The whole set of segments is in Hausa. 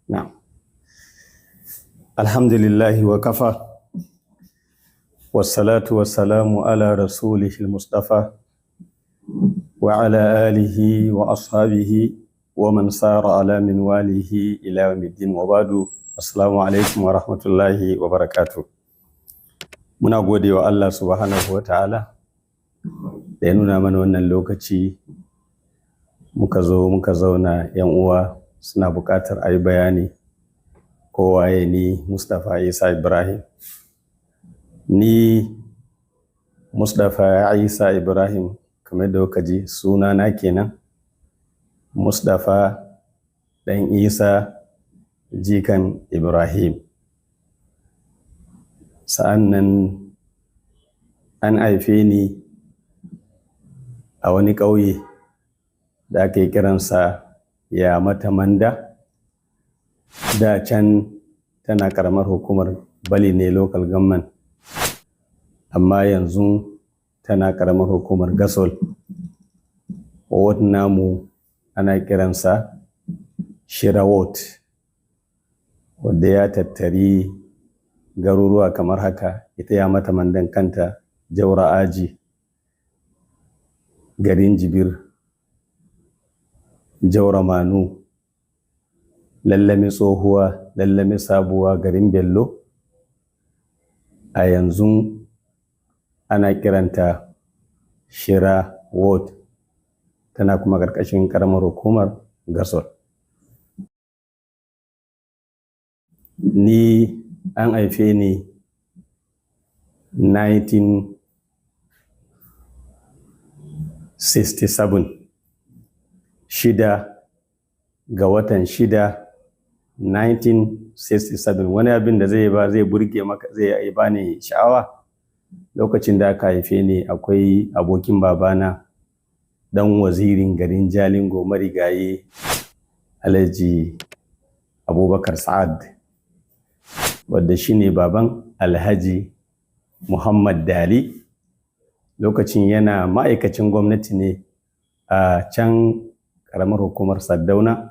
Na'am. Alhamdulillahi wa kafa. Wassalatu wassalamu ala rasulihil Mustafa wa ala alihi wa ashabihi wa man sara ala minwalihi ila yawmiddin wa ba'du. Assalamu alaikum wa rahmatullahi wa barakatuh. Muna gode wa Allah subhanahu wa ta'ala da ya nuna mana wannan lokaci, muka zo muka zauna. Yan uwa suna buƙatar a yi bayani ko waye ni. Mustapha Isa Ibrahim. Ni Mustapha Isa Ibrahim, kamar da kuka ji sunana kenan, Mustapha ɗan Isa jikan Ibrahim. Sa'an nan an haife ni a wani ƙauye da ake kiransa ya mata Manda. Da can tana ƙaramar hukumar Bali ne, local government, amma yanzu tana ƙaramar hukumar Gasol. Ward namu ana kiransa Shira Ward, wadda ya tattari garuruwa kamar haka: ita ya mata Mandan kanta, Jaura Aji, garin Jibir, Jaura Manu, Lallami Tsohuwa, Lallami Sabuwa, garin Bello. A yanzu ana kiranta Shira Ward, tana kuma ƙarƙashin ƙaramar hukumar Gasol. Ni an haife ni 1967, 6 ga watan 6, 1967. Wani abin da zai ba zai burge maka, zai bani sha'awa, lokacin da aka haife ni akwai abokin babana, dan wazirin garin Jalingo, marigayi Alhaji Abubakar Sa'ad, wadda shine baban Alhaji Muhammad Dali. Lokacin yana ma'aikacin gwamnati ne a can karamar hukumar Sardauna,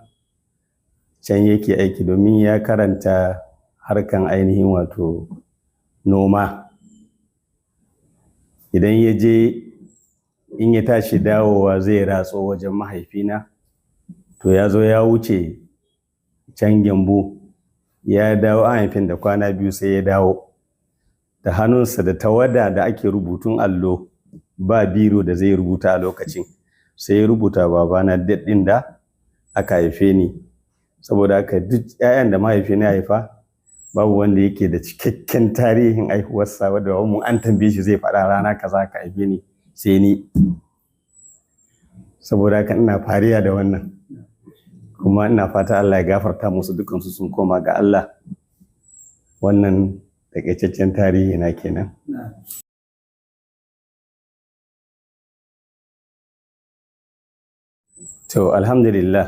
can yake aiki, domin ya karanta harkan ainihin wato noma. Idan ya je, in ya tashi dawowa zai ratso wajen mahaifina. To ya zo ya wuce can Gyambu, ya dawo, an haifin da kwana 2 sai ya dawo da hannunsa da tawada da ake rubutun allo, ba biro da zai rubuta a lokacin, sai ya rubuta babana date ɗin da aka haife ni. Saboda haka duk 'ya'yan da mahaifina ya haifa, babu wanda yake da cikakken tarihin haihuwarsa wadda mu an tambaye shi zai faɗa rana kaza aka haife ni, sai ni. Saboda haka ina fariya da wannan, kuma ina fata Allah ya gafarta musu, dukansu sun koma ga Allah. Wannan takaitaccen tarihi na kenan. To alhamdulillah,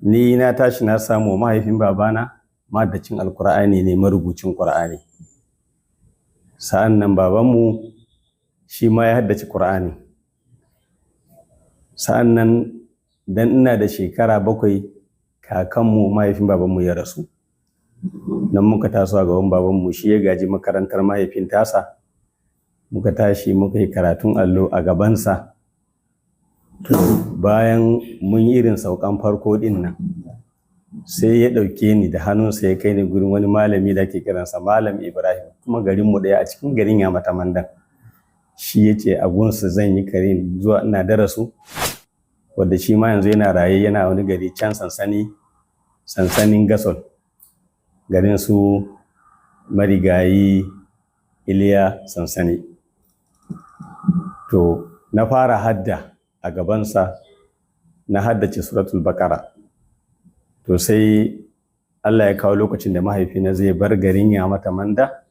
ni na tashi na samu mahaifin babana mahaddacin Alkur'ani ne, marubucin Qur'ani. Sa'an nan babanmu shi ma ya haddace Qur'ani. Sa'an nan dan ina da shekara 7, kakanmu mahaifin babanmu ya rasu. Nan muka taso a gaban babanmu, shi ya gaji makarantar mahaifin tasa. Muka tashi muka yi karatun allo a gabansa. To bayan mun yi irin saukan farko din nan, sai ya ɗauke ni da hannunsa ya kai ni gurin wani malami da ake kiransa Malam Ibrahim, kuma garinmu ɗaya a cikin garin Yamata Mandan. Shi ya ce a gunsa zan yi karin zuwa ina darasu, wadda shi ma yanzu yana raye, yana wani gari can sansanin Gasol, garin su marigayi Iliya Sansani. To na fara hadda a gabansa, na haddace Suratul Bakara. To sai Allah ya kawo lokacin da mahaifina zai bar garin Yamata Manda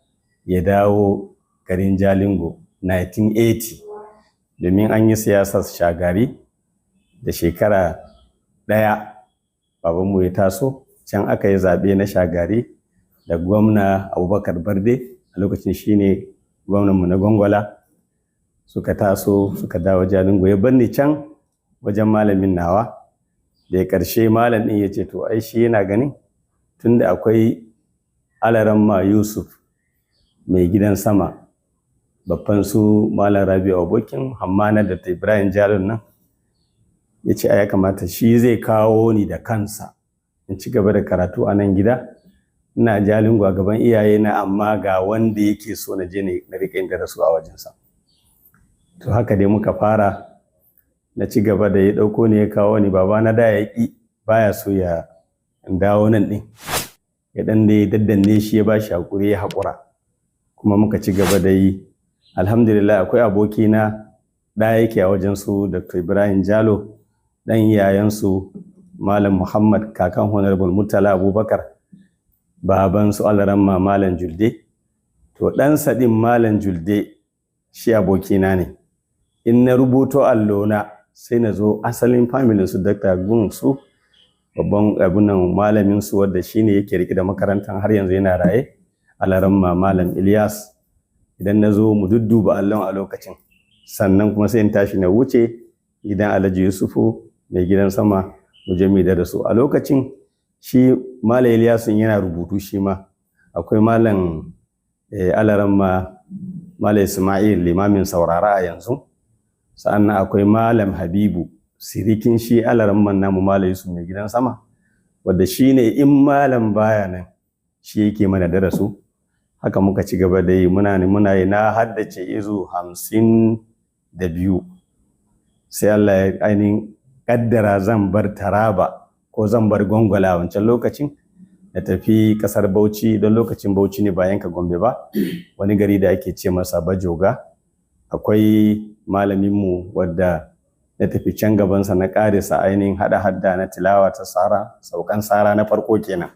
ya dawo garin Jalingo 1980, domin an yi siyasar Shagari da shekara 1 babanmu ya taso. Can aka yi zaɓe na Shagari da gwamna Abubakar Barde, a lokacin shine gwamnanmu na Gongola. Suka taso suka dawo Jalingo, ya bar ni can wajen malamin nawa. Da ya ƙarshe malam ɗin ya ce to ai shi yana ganin Tunda akwai Alaramma Yusuf mai gidan sama, babban su Malam Rabi'u abokin Hammana da Ibrahim Jalon nan, ya ce ya kamata shi zai kawo ni da kansa in ci gaba da karatu a nan gida. Ina Jalingo a gaban iyayena, amma ga wanda yake so na je na riƙa yin darasu a wajensa. To haka dai muka fara, na ci gaba da ya ɗauko ni ya kawo ni. Babana da ya ƙi, baya so ya dawo nan ɗin, ya ɗan dai daddanne shi, ya ba shi haƙuri, ya haƙura, kuma muka ci gaba da yi. Alhamdulillah, akwai abokina ɗaya yake a wajen su Dr. Ibrahim Jalo, ɗan yayansu Malam Muhammad, kakan Honorable Murtala Abubakar, baban su Alaramma Malam Julde. To ɗansa ɗin Malam Julde shi abokina ne. In na rubuto allona, sai na zo asalin familin su Dr. Gun, su babban abunan malamin su, wadda shine yake rike da makarantar har yanzu yana raye, Alaramma Malam Ilyas. Idan na zo mu dudduba allon a lokacin, sannan kuma sai in tashi na wuce gidan Alhaji Yusufu mai gidan sama, mu je mu da su. A lokacin shi Malam Ilyasun yana rubutu, shi ma akwai Malam Alaramma Malam Ismail, limamin Saurara a yanzu. Sa'annan akwai Malam Habibu, sirikin shi Alaramman namu Malam Yusuf mai gidan sama, wadda shi ne in malam baya nan shi yake mana darasu. Haka muka ci gaba da yi, muna yi, na haddace izu 52. Sai Allah ya ainihin kaddara zan bar Taraba, ko zan bar Gongola wancan lokacin, na tafi kasar Bauchi, don lokacin Bauchi ne ba yanka Gombe ba, wani gari da ake ce masa Bajoga. Akwai malaminmu wadda na tafi can gabansa na ƙarisa ainihin haɗa hadda na tilawa ta sara, saukan sara na farko kenan.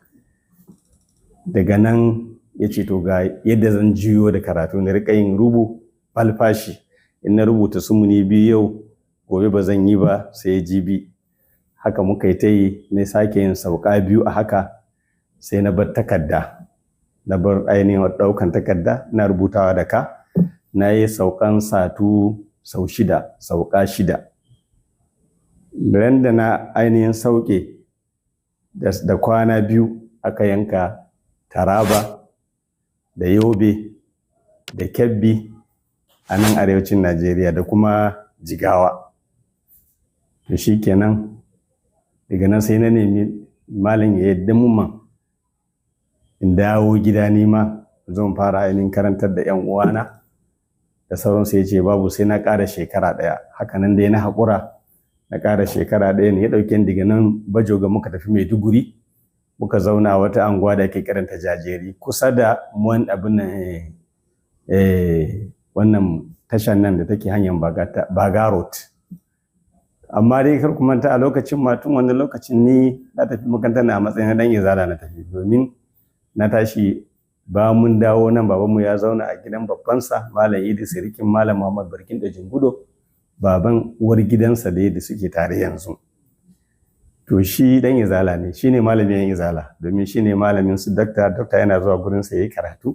Daga nan ya ce to ga yadda zan juyo da karatu, na riƙa yin rubu falfashi. In na rubuta sumuni 2 yau, gobe ba zan yi ba sai jibi. Haka muka yi ta yi, na sake yin sauka 2 a haka, sai na bar takarda, na bar ainihin ɗaukan takarda na rubutawa da ka. Na yi saukan satu sau 6, sauka 6. Ran da na ainihin sauke da kwana 2 aka yanka Taraba da Yobe da Kebbi a nan arewacin Najeriya da kuma Jigawa. To shi kenan, daga nan sai na nemi malam ya yadda mun in dawo gida nima zan fara ainihin karantar da 'yan uwana da sauransu. Ya ce babu, sai na ƙara shekara 1. Haka nan dai na haƙura, na ƙara shekara 1 ne. Ya ɗauke daga nan Bajoga muka tafi Maiduguri, muka zauna a wata anguwa da ake kiranta Jajeri, kusa da wani abin nan, wannan tashan nan da take hanyar Baga Road. Amma dai kar ku manta, a lokacin ma, tun wannan lokacin ni na tafi makaranta na a matsayin na dan izala na tafi, domin na tashi ba mun dawo nan, babanmu ya zauna a gidan babbansa Malam Idi, sirikin Malam Muhammad Barkin da Jingudo, baban uwar gidansa da yadda suke tare yanzu. To shi dan izala ne, shi ne malamin izala, domin shi ne malamin su dakta. Dakta yana zuwa gurin sa yayi karatu,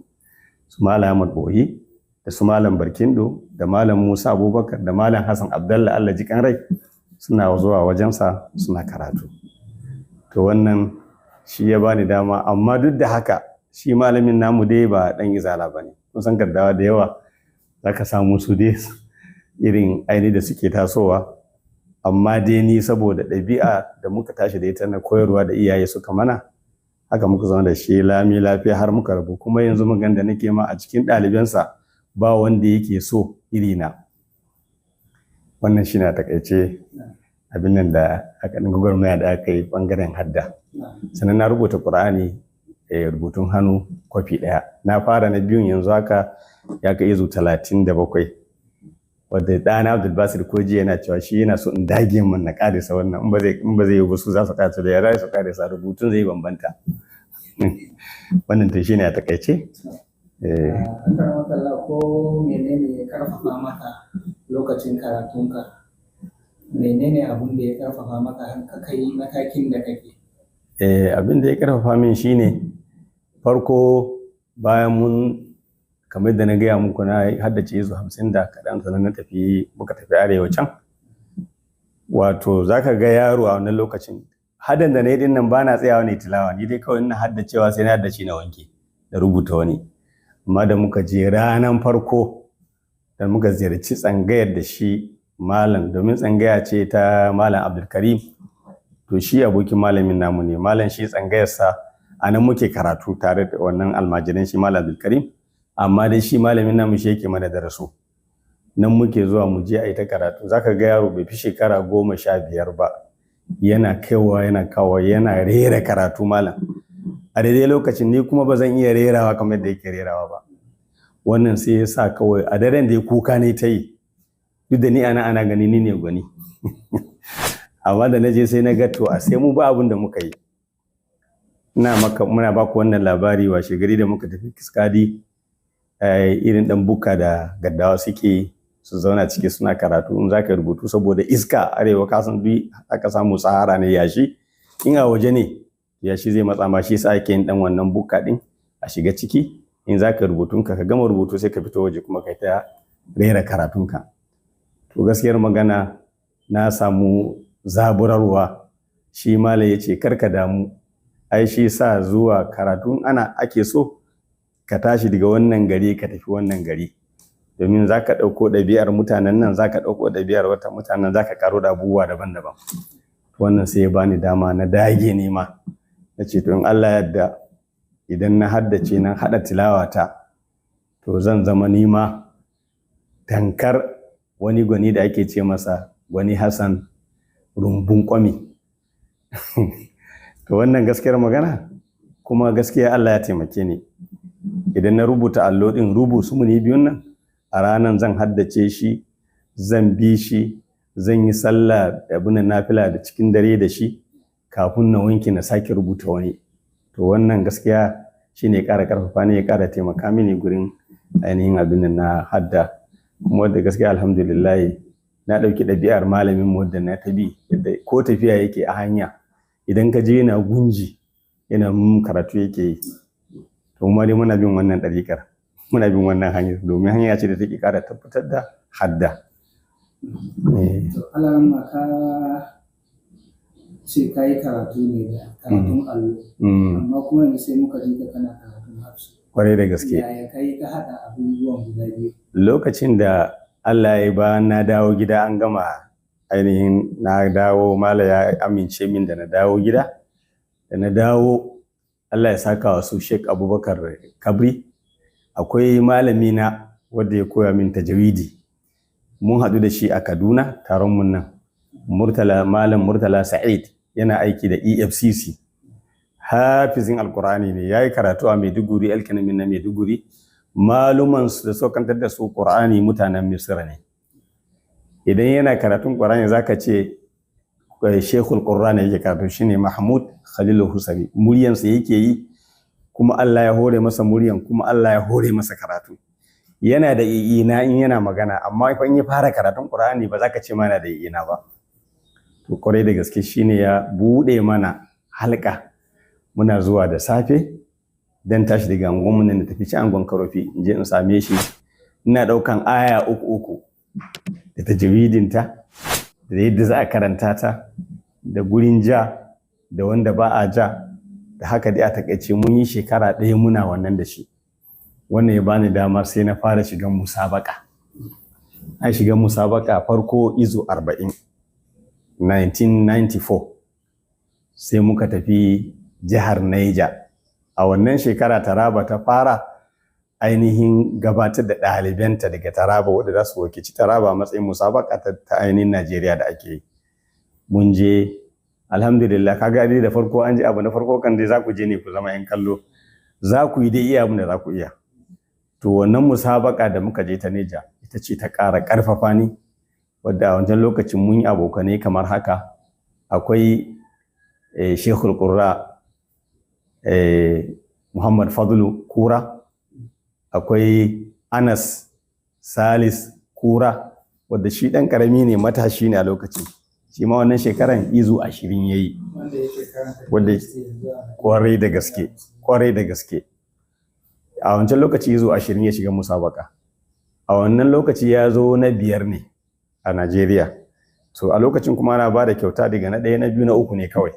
su Malam Ahmad Boyi da su Malam Barkindo da Malam Musa Abubakar da Malam Hassan Abdallah, Allah ji kan rai, suna zuwa wajensa suna karatu. To wannan shi ya bani dama. Amma duk da haka shi malamin namu dai ba dan izala bane. Kun san gardawa da yawa zaka samu su dai irin aini da suke tasowa. Amma dai ni saboda ɗabi'a da muka tashi da ita na koyarwa da iyaye suka mana, haka muka zama da shi lami lafiya har muka rabu. Kuma yanzu magan da nake ma, a cikin ɗalibansa ba wanda yake so irina. Wannan shi na takaice abin nan da aka gwagwarmaya da aka yi ɓangaren hadda. Sannan na rubuta Ƙur'ani, rubutun hannu, kwafi 1. Na fara na biyun, yanzu haka ya kai izu 37, wadda ɗana Abdulbasir ko jiya yana cewa shi yana so in dage min na ƙarisa wannan. In ba zai yi ba, su za su ƙarisa da ya za su ƙarisa, rubutun zai bambanta. Wannan to shine a takaice. Akaramakallah, ko menene ya karfafa maka lokacin karatunka? Menene abun da ya karfafa maka har ka kai matakin da kake? Abin da ya karfafa min shine, farko bayan mun, kamar da na gaya muku, na haddace izu 50 da kaɗan, sannan na tafi, muka tafi arewa can. Wato za ka ga yaro a wannan lokacin Hadan da na yi din nan ba na tsayawa ne tilawa, ni dai kawai ina haddacewa, sai na haddace na wanke da rubuta wani. Amma da muka je ranan farko da muka ziyarci tsangayar da shi malam, domin tsangaya ce ta Malam Abdulkarim, to shi abokin malamin namu ne, malam shi tsangayarsa a nan muke karatu tare da wannan almajiran shi Malam Abdulkarim. Amma dai shi malamin namu shi yake mana darasu. Nan muke zuwa mu je a yi ta karatu. Zaka ga yaro bai fi shekara 15 ba yana kaiwa yana kawo, yana rera karatu malam. A daidai lokacin ni kuma ba zan iya rerawa kamar yadda yake rerawa ba. Wannan sai ya sa kawai a daren da ya kuka ne ta yi, duk da ni ana gani ni ne gwani. Amma da na je sai na ga to a sai mu ba abin da muka yi. Ina maka muna baku wannan labari, washe gari da muka tafi Kiskadi, irin dan buka da gaddawa suke su zauna ciki suna karatu, in zaka rubutu saboda iska arewa ka san duk aka samu sahara ne, yashi in a waje ne yashi zai matsa ma, shi yasa ake yin dan wannan buka din a shiga ciki. In zaka rubutun ka gama rubutu sai ka fito waje kuma kai ta rera karatunka. To gaskiyar magana na samu zaburarwa. Shi malam ya ce karka damu, ai shi sa zuwa karatun ana ake so ka tashi daga wannan gari ka tafi wannan gari, domin za ka ɗauko ɗabi'ar mutanen nan, za ka ɗauko ɗabi'ar wata mutanen, za ka ƙaro da abubuwa daban-daban. Wannan sai ya bani dama na dage nema, na ce to in Allah yadda idan na haddace na haɗa tilawata to zan zama nima tankar wani gwani da ake ce masa Gwani Hassan Rumbun Kwami. To wannan gaskiyar magana kuma gaskiya Allah ya taimake ni. Idan na rubuta allo ɗin rubu sumuni biyun nan a ranan zan haddace shi, zan bi shi, zan yi sallah da abin nafila da cikin dare da shi kafin na wanke na sake rubuta wani. To wannan gaskiya shine ya ƙara ƙarfafa ni, ya ƙara taimaka mini gurin ainihin abin nan na hadda. Kuma da gaskiya alhamdulillah na ɗauki ɗabi'ar malamin mu wadda na ta bi, yadda ko tafiya yake a hanya idan ka je yana gunji yana karatu yake yi. To mu dai muna bin wannan ɗariƙar, muna bin wannan hanyar, domin hanya ce da take ƙara tabbatar da hadda. To Alaramma, ka ce ka yi karatu ne da karatun allo, amma kuma yanzu sai muka ji ka kana karatun hafsu. Kwarai da gaske. Yaya ka yi ka haɗa abubuwan guda biyu? Lokacin da Allah ya ba na dawo gida, an gama ainihin na dawo, mala ya amince min da na dawo gida. Da na dawo, Allah ya saka wa su Sheikh Abubakar Kabri, akwai malami na wanda ya koya min tajawidi. Mun haɗu da shi a Kaduna taron mun nan. Murtala, Malam Murtala Sa'id, yana aiki da EFCC. Hafizin Alkur'ani ne, yayi karatu a Maiduguri, Alkanamin na Maiduguri. Maluman su da suka kantar da su Qur'ani mutanen Misra ne. Idan yana karatun Qur'ani zaka ce Sheikhul Qur'ani yake karatu, shine Mahmud Khalil Husari. Muryansa yake yi, kuma Allah ya hore masa muryan, kuma Allah ya hore masa karatu. Yana da i'ina in yana magana, amma in ya fara karatun Qur'ani ba za ka ce mana da i'ina ba. To kwarai da gaske shine ya bude mana halka. Muna zuwa da safe dan tashi daga angon mu nan da tafi ci angon Karofi, in je in same shi. Ina daukan aya uku uku da tajwidinta, da yadda za a karanta ta, da gurin ja da wanda ba a ja, da haka dai a takaice mun yi shekara ɗaya muna wannan da shi. Wannan ya bani dama sai na fara shigan musabaka. Na shiga musabaka farko izu 40, 1994, sai muka tafi jihar Niger. A wannan shekara Taraba ta fara ainihin gabatar da ɗalibanta daga Taraba wadda za su wakilci Taraba a matsayin musabaka ta ainihin Najeriya da ake yi. Mun je, alhamdulillah, kaga dai da farko an je, abu na farko kan dai za ku je ne ku zama 'yan kallo, za ku yi dai iya abin da za ku iya. To wannan musabaka da muka je ta Neja ita ce ta ƙara ƙarfafa ni, wadda a wancan lokacin mun yi abokanai kamar haka. Akwai Sheikhul Qurra Muhammad Fadlu Kura, akwai Anas Salis Kura, wadda shi ɗan ƙarami ne, matashi ne a lokacin. Shi ma wannan shekaran izu 20 ya yi. Wanda yake karanta Wanda yanzu a Kwarai da gaske, kwarai da gaske. A wancan lokaci izu 20 ya shiga musabaka. A wannan lokaci ya zo na 5 ne a Najeriya. So a lokacin kuma ana ba da kyauta daga na 1, na 2, na 3 ne kawai.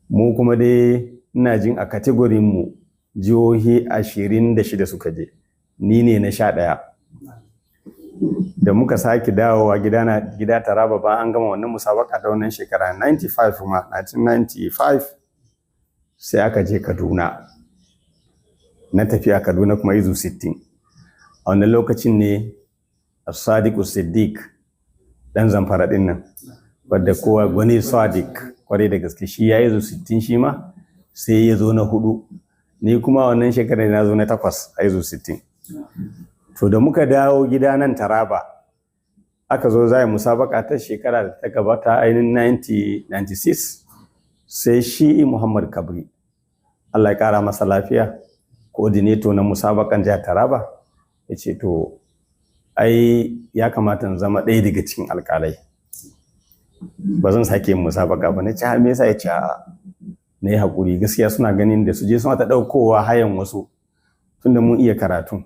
Mu kuma dai ina jin a category mu jihohi 26 suka je, ni ne na 11. Da muka sake dawowa gida na gida Taraba, ba an gama wannan musabaka ta wannan shekara 95, kuma 1995 sai aka je Kaduna. Na tafi a Kaduna kuma izu 60. A wannan lokacin ne Sadiku Siddiq, dan Zamfara din nan, wadda kowa gwani Sadiq kwarai da gaske, shi ya izu 60, shi ma sai ya zo na hudu. Ni kuma wannan shekarar na zo na takwas a izu 60. To, da muka dawo gida nan Taraba, aka zo za a yi musabaka ta shekara da ta gabata, ainihin 1996, sai shi Muhammad Kabri, Allah ya kara masa lafiya, coordinator na musabakan jihar Taraba, ya ce to ai ya kamata in zama ɗaya daga cikin alƙalai, ba zan sake yin musabaka ba. Na ce, "Me yasa?" Ya ce na yi haƙuri, gaskiya suna ganin da su je suna ta ɗaukowa hayan wasu, tunda mun iya karatu,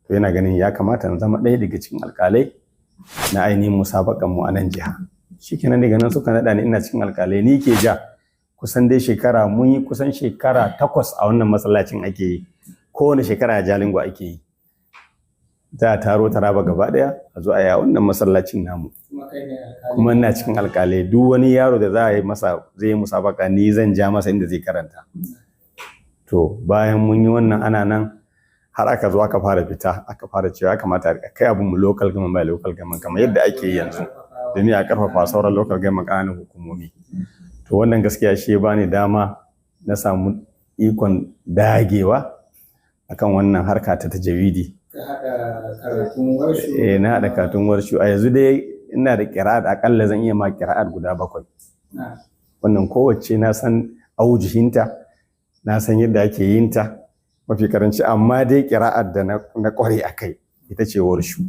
to yana ganin ya kamata in zama ɗaya daga cikin alƙalai na ainihin musabakan mu a nan jiha. Shikenan, daga nan suka naɗa ni ina cikin alƙalai, ni ke ja. Kusan dai shekara mun yi kusan shekara 8 a wannan masallacin ake yi. Kowane shekara a Jalingo ake yi, za a taro Taraba gaba ɗaya a zo a yi a wannan masallacin namu. Kuma kai ne alƙali. Kuma ina cikin alƙalai. Duk wani yaro da za a yi masa, zai yi musabaka, ni zan ja masa inda zai karanta. To, bayan mun yi wannan, ana nan har aka zo aka fara fita, aka fara cewa ya kamata a kai abin mu local government by local government, kamar yadda ake yi yanzu, domin a karfafa sauran local government, ƙananan hukumomi. To, wannan gaskiya shi ya bani dama na samu ikon dagewa akan wannan harka ta tajawidi. Ka haɗa karatun warshu. Eh, na haɗa karatun warshu. A yanzu dai ina da ƙira'at, akalla zan iya ma ƙira'at guda bakwai. Wannan kowace na san aujihinta, na san yadda ake yin ta mafi karanci, amma dai ƙira'ar da na ƙware a kai ita ce warshu.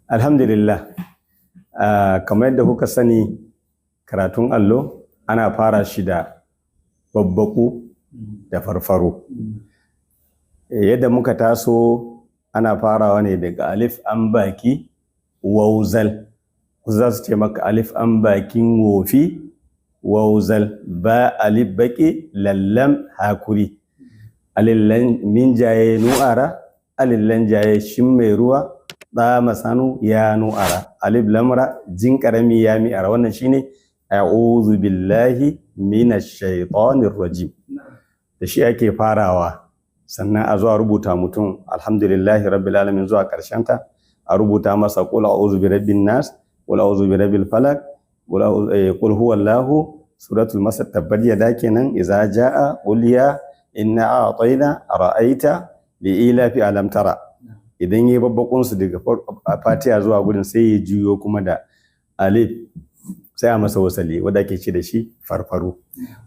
Alhamdulillah, kamar yadda kuka sani, karatun allo ana fara shi da babbaku da farfaro. Yadda muka taso, ana farawa ne daga alif an baki wauzal. Wasu za su ce maka alif an bakin wofi wauzal, ba alif baki lallam hakuri, alillan minjaye nu'ara, alillan jaye shin mai ruwa ɗa masanu ya nu'ara, alif lamra jin karami ya mi'ara. Wannan shine a'udhu billahi minash shaitanir rajim. Da shi ake farawa, sannan a zuwa rubuta mutum alhamdulillahi rabbil alamin zuwa ƙarshen ta, a rubuta masa qul a'udhu bi rabbin nas, qul a'udhu bi rabbil falaq, qul huwallahu, suratul masad, tabbat yada kenan, iza jaa, qul ya, inna a'tayna, ara'aita, li ila fi alam tara. Idan yayi babbakun su daga Fatiha zuwa gurin, sai ya juyo kuma da alif, sai a masa wasali wanda ake ce da shi farfaro.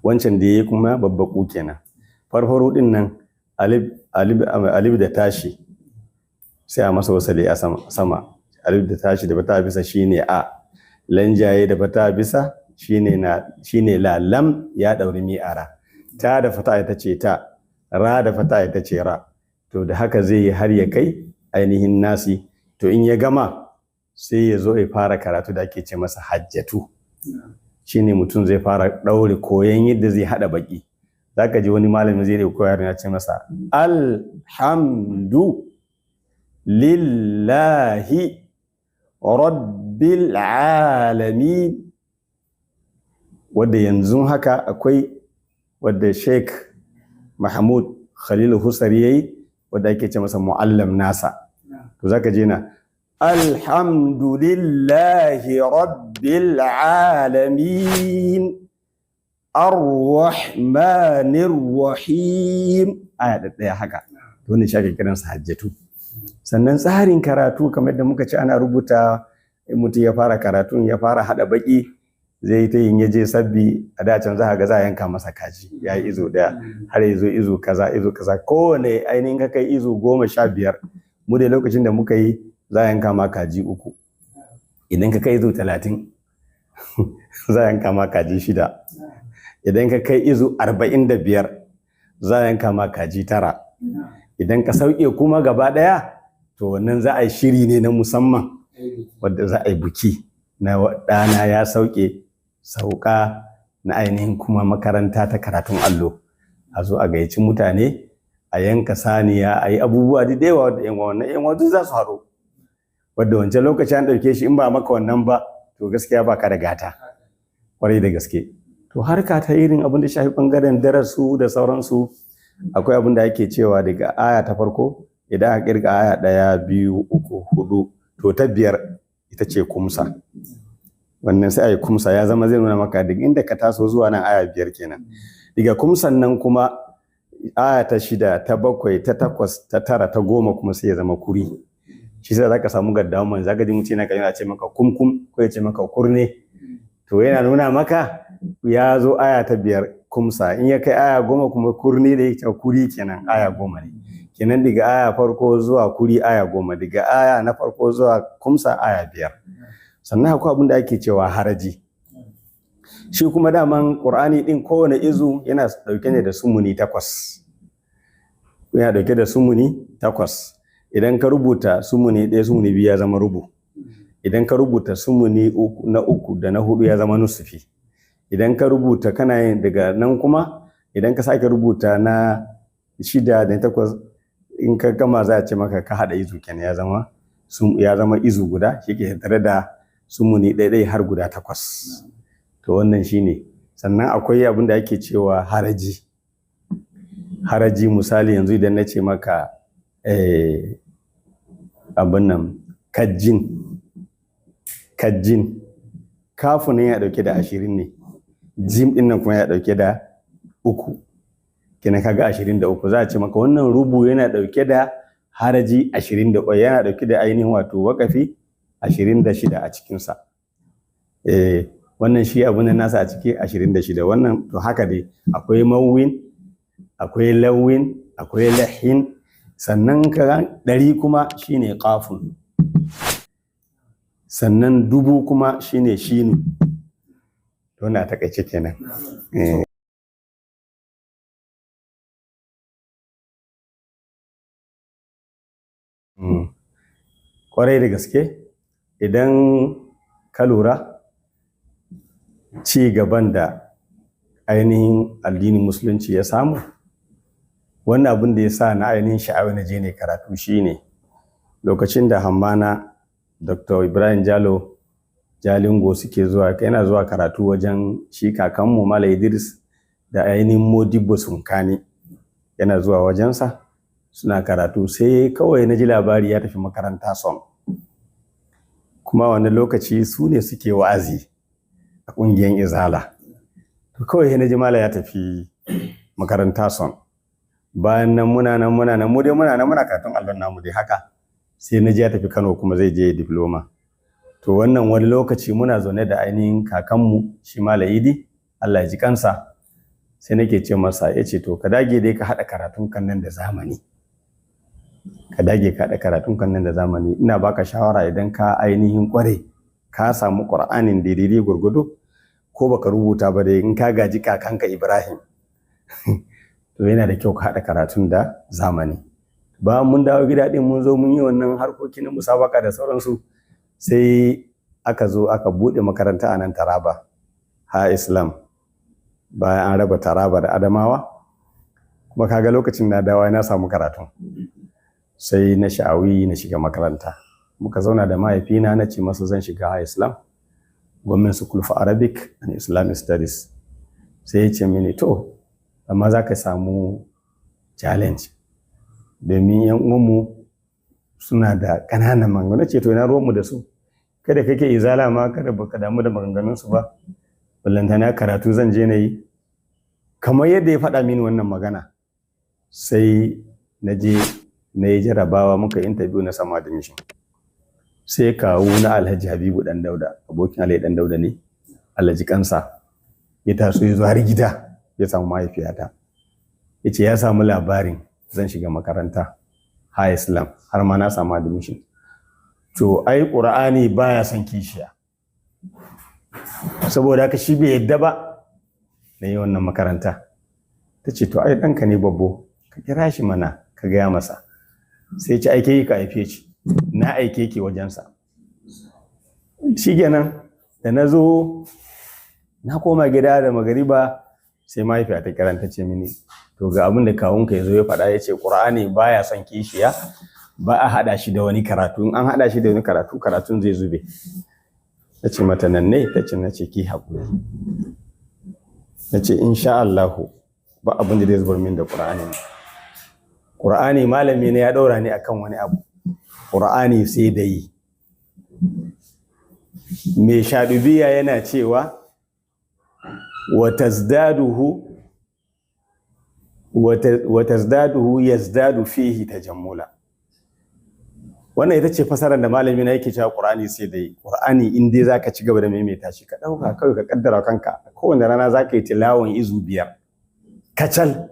Wancan da yayi kuma babbaku kenan. Farfaro din nan, alif alif alif da tashi, sai a masa wasali a sama sama. Alif da tashi da bata bisa shine a, lanjaye da bata bisa shine na, shine la, lam ya dauri mi'ara, ta da fata ita ce ta, ra da fata ita ce ra. To, da haka zai yi har ya kai ainihin nasi. To, in ya gama, sai ya zo ya fara karatu da ake ce masa hajjatu. Shine mutum zai fara ɗaure koyon yadda zai haɗa baki. Zaka ji wani malami zai yi koyar, ya ce masa alhamdu lillahi rabbil alamin, wadda yanzu haka akwai wadda Sheikh Mahmud Khalil Husari yayi, wadda ake ce masa muallam nasa. To, zaka je na alhamdulillahi rabbil alamin arrahmanir rahim, aya da ɗaya haka. To, wannan shi ake kiransa hajjatu. Sannan tsarin karatu, kamar yadda muka ce, ana rubuta. In mutum ya fara karatun, ya fara hada baki, zai yi ta yin, ya je sabbi, a da can za a ga za a yanka masa kaji, ya yi izo daya, har ya zo izo kaza, izo kaza, kowane ainihin ka kai izo 15, mu da lokacin da muka yi, za a yanka ma kaji uku. Idan ka kai izo 30, za a yanka ma kaji shida. Idan ka kai izo 45, za a yanka ma kaji tara. Idan ka sauke kuma gaba ɗaya, to wannan za a yi shiri ne na musamman. Wadda za a yi buki na ɗana ya sauke sauka na ainihin kuma makaranta ta karatun allo. A zo a gayyaci mutane, a yanka saniya, a yi abubuwa da yawa wadda yan wannan yan duk za su haɗu. Wadda wancan lokaci an ɗauke shi in ba maka wannan ba, to gaskiya ba ka da gata. Kwarai da gaske. To harka ta irin abin da shafi ɓangaren darasu da sauransu, akwai abin da ake cewa daga aya ta farko, idan aka kirga aya 1, 2, 3, 4, to ta 5 ita ce kumsa. Wannan sai a yi kumsa, ya zama zai nuna maka duk inda ka taso zuwa nan aya 5 kenan. Daga kumsan nan kuma aya ta 6, ta 7, ta 8, ta 9, ta 10 kuma sai ya zama kuri. Shi yasa zaka samu gaddawan man, zaka ji mutum yana kan ce maka kumkum ko ya ce maka kurne. To yana nuna maka ya zo aya ta 5 kumsa, in ya kai aya 10 kuma kurne da yake kuri kenan, aya 10 ne. Kenan daga aya farko zuwa kuri aya 10, daga aya na farko zuwa kumsa aya 5. Sannan akwai abin da ake cewa haraji. Shi kuma daman Qur'ani din kowane izu yana dauke ne da sumuni 8. Yana dauke da sumuni 8. Idan ka rubuta sumuni 1, sumuni 2 ya zama rubu. Idan ka rubuta sumuni na 3 da na 4 ya zama nusufi. Idan ka rubuta kana yin daga nan kuma idan ka sake rubuta na 6 da 8, in ka gama za a ce maka ka haɗa izu kenan, ya zama izu guda, shi ke tare da sumuni ɗaya har guda 8. To wannan shine. Sannan akwai abin da ake cewa haraji. Haraji misali yanzu idan na ce maka abin nan kajjin, kafin ya ɗauke da 20 ne, jim ɗin nan kuma ya ɗauke da 3. Kenan kaga 23, za a ce maka wannan rubu yana ɗauke da haraji 23, yana ɗauke da ainihin wato waƙafi 26 a cikinsa. Wannan shi abun nan nasa a ciki 26. Wannan to haka dai akwai mawwin, akwai lawin, akwai lahin. Sannan ka 100 kuma shine qafun. Sannan 1000 kuma shine shinu. To wannan a takaice kenan. Kwarai da gaske, idan ka lura ci gaban da ainihin addinin musulunci ya samu, wannan abin da ya sa na ainihin sha'awa na je ne karatu shine lokacin da hammana Dr. Ibrahim Jalo Jalingo suke zuwa, yana zuwa karatu wajen shi kakanmu Malam Idris da ainihin Modibo Sunkani, yana zuwa wajensa suna karatu, sai kawai na ji labari ya tafi makaranta son. Kuma wani lokaci su ne suke wa'azi a ƙungiyar Izala. To kawai na ji Malam ya tafi makaranta son. Bayan nan muna nan mu dai muna nan muna karatun allon namu dai haka, sai na ji ya tafi Kano kuma zai je diploma. To wannan wani lokaci muna zaune da ainihin kakanmu shi Malam Idi, Allah ya ji kansa, sai nake ce masa, ya ce to ka dage dai ka haɗa karatun kan nan da zamani. Ka dage ka haɗa karatun kan nan da zamani. Ina baka shawara idan ka ainihin ƙware, ka samu Ƙur'anin daidai gwargwado, ko baka rubuta ba dai in ka gaji kakanka Ibrahim, to yana da kyau ka haɗa karatun da zamani. Bayan mun dawo gida ɗin mun zo mun yi wannan harkoki na musabaka da sauransu, sai aka zo aka buɗe makaranta a nan Taraba, Ha Islam. Bayan an raba Taraba da Adamawa, kuma kaga lokacin na dawo na samu karatun, sai na sha'awi na shiga makaranta. Muka zauna da mahaifina na ce masa zan shiga Ha Islam, Government School for Arabic and Islamic Studies. Sai ya ce mini to, amma za ka samu challenge domin yan uwanmu suna da ƙananan maganganu. Ce to ina ruwanmu da su, kada kake izala ma kada baka damu da maganganunsu ba, ballantana karatu zan je na yi. Kamar yadda ya faɗa mini wannan magana, sai na je na yi jarabawa, muka interview, na samu admission. Sai kawu na Alhaji Habibu Dan Dauda, abokin Alhaji Dan Dauda ne, Alhaji kansa, ya taso ya zo har gida ya samu mahaifiyata, ya ce ya samu labarin zan shiga makaranta Ha Islam, har ma na samu admission. To ai Qur'ani baya son kishiya, saboda haka shi bai yadda ba na yi wannan makaranta. Ta ce to ai ɗanka ne babbo, ka kira shi mana ka gaya masa. Sai ce aike ka haife shi, na aike ki wajensa. Shikenan, da na zo na koma gida da magariba, sai mahaifiya ta kiran ta ce mini, to ga abin da kawunka ya zo ya faɗa, ya ce Ƙur'ani baya son kishiya, ba a haɗa shi da wani karatu, in an haɗa shi da wani karatu, karatun zai zube. Ta ce mata nan ne, ta ce na ce ki haƙuri, na ce insha Allahu ba abin da zai zubar min da Ƙur'ani. Ƙur'ani malami ne ya ɗaura ni akan wani abu, Ƙur'ani sai da yi. Mai shaɗubiya yana cewa wa tazdaduhu yazdadu fihi tajammula. Wannan ita ce fasarar da malami na yake cewa Qur'ani sai dai Qur'ani, in dai zaka ci gaba da maimaita shi, ka dauka kawai ka kaddara kanka kowane rana zaka yi tilawan izu 5 kacal,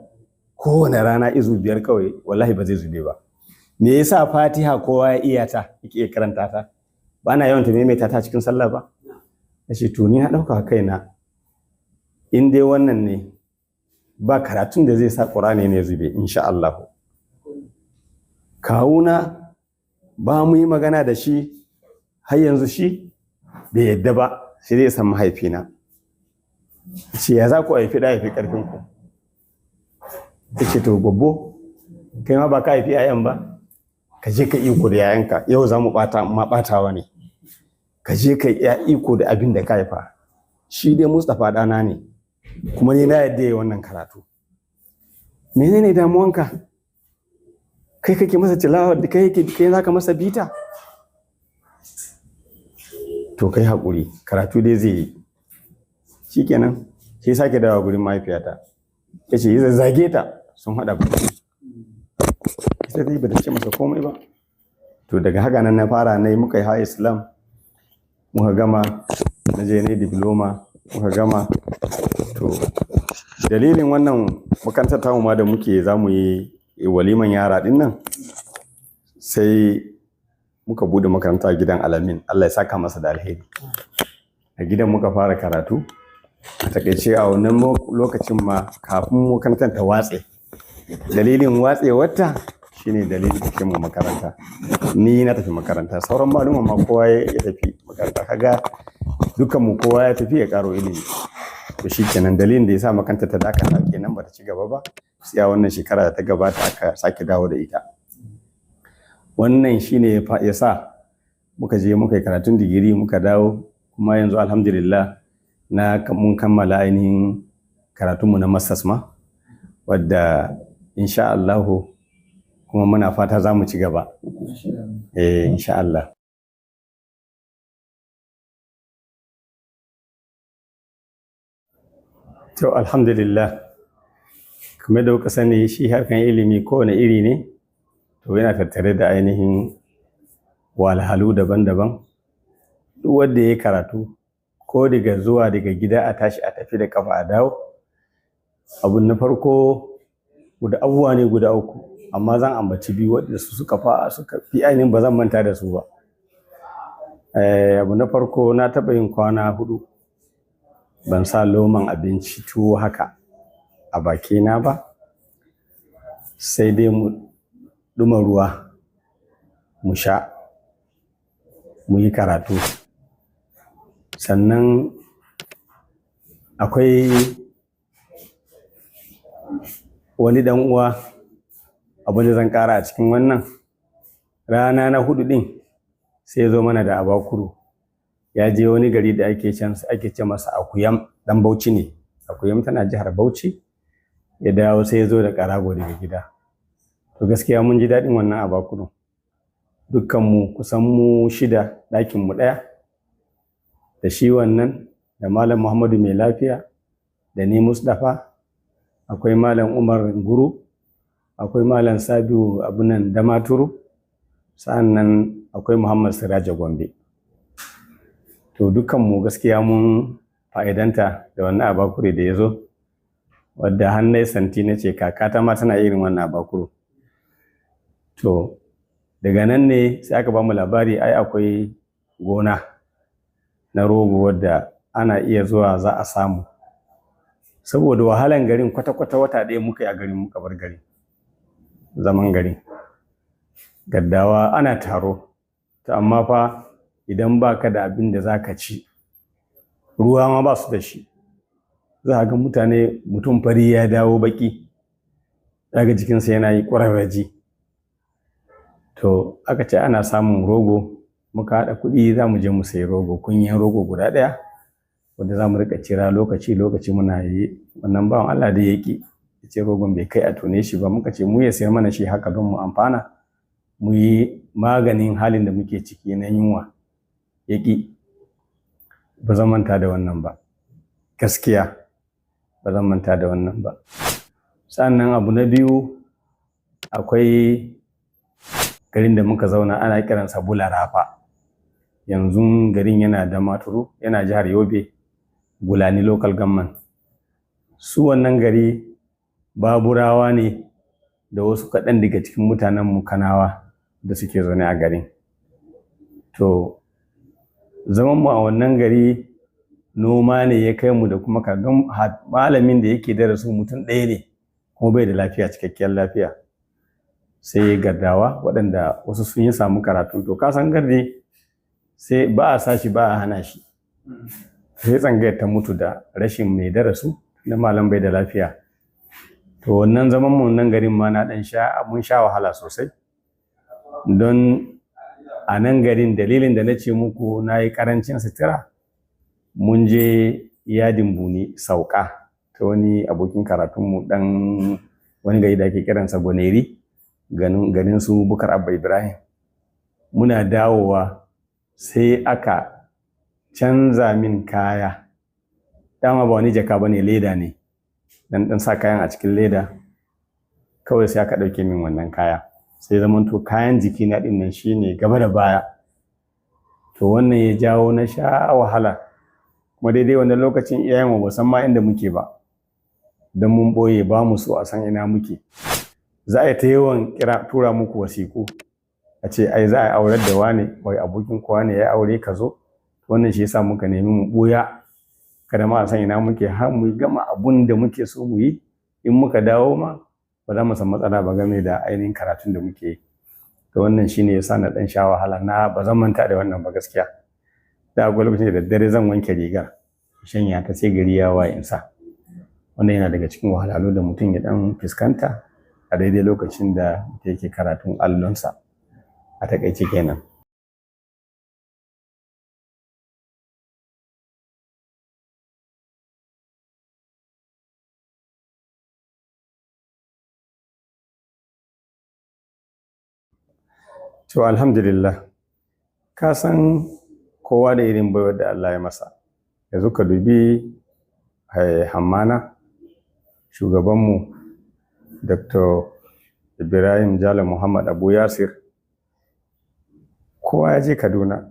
kowane rana izu 5 kawai, wallahi ba zai zube ba. Me yasa Fatiha kowa ya iya ta, yake iya karanta ta, ba na yawan ta maimaita ta cikin sallah ba? Nace to ni na dauka kaina in dai wannan ne, ba karatun da zai sa Qur'ani ne zube insha Allah. Kawuna ba mu yi magana da shi har yanzu, shi bai yadda ba, sai dai san mahaifina ce ya za ku haifi da haifi karfin ku. Ta ce to gobbo, kai ma ba ka haifi 'ya'yan ba, ka je ka iko da 'ya'yanka, yau za mu bata ma batawa ne, ka je ka iko da abin da ka haifa. Shi dai Mustapha ɗana ne, kuma ni na yadda yayi wannan karatu. Menene damuwanka? Kai kake masa tilawa, da kai kake, kai zaka masa bita? To kai hakuri, karatu dai zai yi. Shikenan, sai sake dawo gurin mahaifiyata, yace yi zazzage ta, sun hada ba ita dai bata ce masa komai ba. To daga haka nan na fara na yi, muka yi high Islam, muka gama, na je na yi diploma, muka gama. To dalilin wannan makarantar tamu ma da muke za mu yi waliman yara din nan, sai muka bude makaranta a gidan Alamin, Allah ya saka masa da alheri. A gidan muka fara karatu. A takaice, a wannan lokacin ma kafin makarantar ta watse, dalilin watsewarta shine dalilin tafiyar mu makaranta. Ni na tafi makaranta, sauran maluma ma kowa ya tafi makaranta, kaga dukkan mu kowa ya tafi ya karo ilimi. To shikenan, dalilin da yasa makarantar ta dakata kenan, bata ci gaba ba, sai a wannan shekara da ta gabata aka sake dawo da ita. Wannan shine ya sa muka je muka yi karatun digiri, muka dawo, kuma yanzu alhamdulillah na mun kammala ainihin karatunmu na masters ma, wadda insha Allahu kuma muna fata za mu ci gaba. Eh, insha Allah. To alhamdulillah, kamar da kuka sani, shi harkan ilimi kowane iri ne, to yana tattare da ainihin wahalhalu daban-daban. Duk wanda ya yi karatu, ko daga zuwa daga gida a tashi a tafi da kafa a dawo, abu na farko guda abubuwa ne guda uku, amma zan ambaci biyu waɗanda su suka fa suka fi ainihin ba zan manta da su ba. Abu na farko, na taɓa yin kwana 4 ban sa loman abinci tuwo haka a bakina ba, sai dai mu ɗuma ruwa mu sha mu yi karatu. Sannan akwai wani ɗan uwa, abin da zan ƙara a cikin wannan rana na 4 ɗin, sai ya zo mana da abakuru. Ya je wani gari da ake can ake ce masa Akuyam, ɗan Bauchi ne. Akuyam tana jihar Bauchi. Ya dawo sai ya zo da ƙarago daga gida. To gaskiya mun ji daɗin wannan abakuru. Dukkanmu kusan mu 6, ɗakinmu ɗaya, da shi wannan, da Malam Muhammadu Mai Lafiya, da ni Mustapha, akwai Malam Umar Guru, akwai Malam Sabiu Abunan Damaturu, sa'annan akwai Muhammad Siraja Gombe. To dukkanmu gaskiya mun fa'idanta da wannan abakure da ya zo, wadda hannai santi na ce kakata ma tana irin wannan abakuru. To daga nan ne sai aka bamu labari ai akwai gona na rogo wadda ana iya zuwa za a samu. Saboda wahalan garin, kwata-kwata wata ɗaya muka yi a garin, muka bar garin, zaman garin. Gaddawa ana taro, to amma fa Idan ba ka da abin da za ka ci, ruwa ma ba su da shi. Za ga mutane, mutum fari ya dawo baki, za ga jikinsa yana yi ƙwararraji. To aka ce ana samun rogo, muka haɗa kuɗi za mu je mu sayi rogo, kunyan rogo guda ɗaya wanda za mu riƙa cira lokaci lokaci muna yi. Wannan bawan Allah dai ya ƙi, ya ce rogon bai kai a tone shi ba. Muka ce mu ya sayar mana shi haka don mu amfana, mu yi maganin halin da muke ciki na yunwa. Ya ƙi. Ba zan manta da wannan ba, gaskiya ba zan manta da wannan ba. Sannan abu na biyu, akwai garin da muka zauna ana kiransa Bularafa. Yanzu garin yana da Maturu, yana jihar Yobe, Gulani Local Government. Su wannan gari Baburawa ne da wasu kaɗan daga cikin mutanenmu Kanawa da suke zaune a garin. To zamanmu a wannan gari, noma ne ya kai mu da kuma don malamin da yake darasin mutum ɗaya ne, kuma bai da lafiya, cikakkiyar lafiya, sai gardawa waɗanda wasu sun yi samu karatu. To ka san gardi, sai ba a sa shi ba a hana shi. Sai tsangayar ta mutu da rashin mai darasu na malam bai da lafiya. To wannan zaman mu nan garin ma na ɗan sha, mun sha wahala sosai. Don a nan garin, dalilin da na ce muku na yi ƙarancin sutura, mun je Yadin Buni sauka ta wani abokin karatunmu ɗan wani gari da ake kiransa Goneri, garin su Bukar Abba Ibrahim. Muna dawowa sai aka canza min kaya. Dama ba wani jaka ba ne, leda ne. Dan ɗan sa kayan a cikin leda, kawai sai aka ɗauke min wannan kaya. Sai zamanto kayan jikina ɗin nan shine gaba da baya. To wannan ya jawo na sha wahala. Kuma daidai wannan lokacin iyayenmu ba san ma inda muke ba, don mun ɓoye, ba mu so a san ina muke. Za a yi ta yawan kira, tura muku wasiƙu, a ce ai za a aurar da wane, wai abokin kowa ne ya aure, ka zo. Wannan shi yasa muka nemi mu ɓuya, kada ma a san ina muke har mu gama abun da muke so mu yi. In muka dawo ma ba za mu san matsala ba game da ainihin karatun da muke yi. To wannan shine yasa na ɗan sha wahala. Na ba zan manta da wannan ba gaskiya. Da akwai lokacin da daddare zan wanke rigar, shanya ta, sai gari ya waye in sa. Wannan yana daga cikin wahalhalu da mutum ya ɗan fuskanta a daidai lokacin da yake karatun allonsa. A taƙaice kenan. To alhamdulillah, ka san kowa da irin baiwar da Allah ya masa. Yanzu ka dubi Hammana, shugabanmu Dr. Ibrahim Jalo Muhammad Abu Yasir. Kowa ya je Kaduna.